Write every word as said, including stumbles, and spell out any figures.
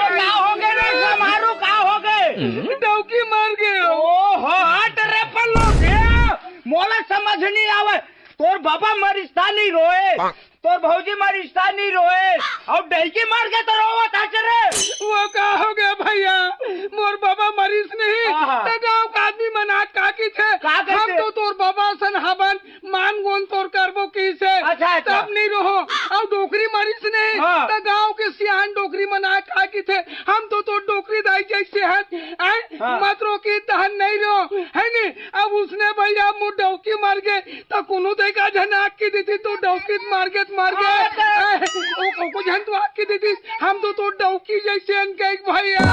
का हो गे रे समारू, का हो गे? डौकी मर गे। ओहो, हट रे पल्लू, ये मोला समझ नहीं आवे। तोर बाबा मरिस ता नहीं रोए, तोर भौजी मरिस ता नहीं रोए, अउ डौकी मर गे त रोवत हस रे। वो का हो गे भैया, मोर बाबा मरिस नहीं, आहा। त गांव का आदमी मन आज का किथे? का कहिथे? हम तो तोर बाबा सन हवन, मान गोन तोर करबो किसे। अच्छा, अच्छा। तब नहीं रहो। अउ डोकरी मरिस नहीं, हाँ। त गांव के सियान डोकरी मन आज का किथे, हम तो तोर डोकरी दाई जैसे हन, हैं? हाँ। मत रोकी तहन नहीं रहो, है नी? अब उसने भैया मोर डौकी मर गे, त कोनो देखा झन आग की देती, तो डौकी त मर गे, त मर गे। अरे! ए, ओ, ओ, को झन तो आग की देती, हम तो तोर डौकी जैसे हन कहे भैया।